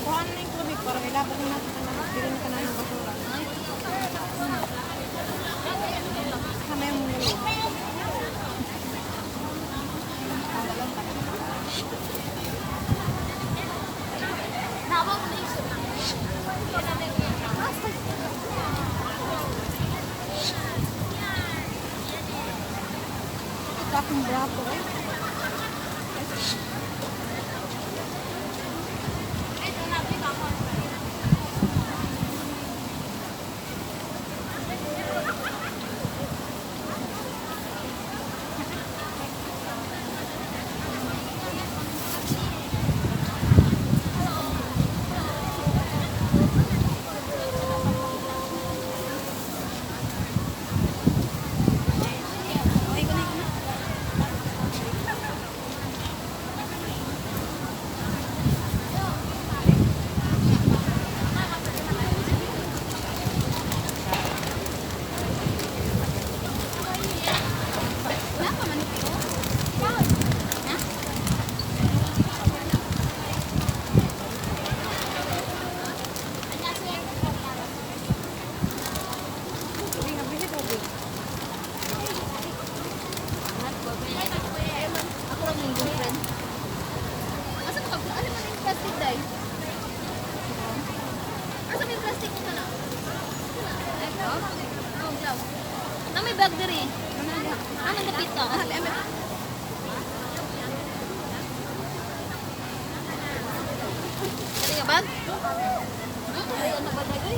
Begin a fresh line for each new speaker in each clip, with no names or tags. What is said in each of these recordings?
Kuhaan na yung tubig para ilabot na natin ka na, bilhin ka na ng basura. Kamay mo na. Ito akong brato eh. Hindi nga, bili tubig.
Ako lang yung girlfriend. Asa mo ka? Ano man yung plastic dai? Asa may plastic ko na? Ito? Oh, daw. Na may bag diri. Ano dapit ka? Diri nga bag? Ay, ano ba dagay?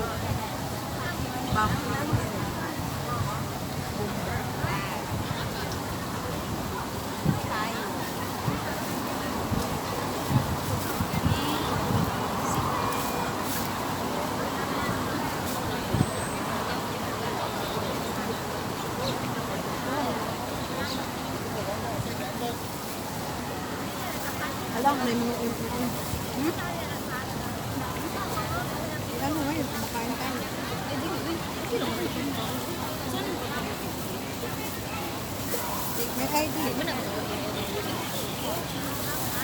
Alam, may mga ulo. Hmm? Ano ngayon? Kumakain tayo. May ID.
Di ba na?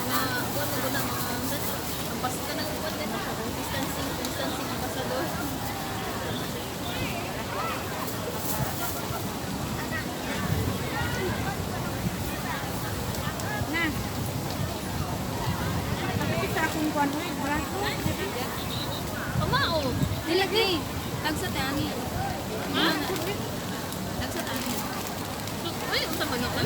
Na, kuwan na guna mga ang basta ng kuwan din. Distancing, distancing ambassador.
Na. Kapit sa akong kuwan. Uy, brato.
Pamao. Nilagay. Tagsa tani. Ha? Tagsa tani. Uy, unsa man ako?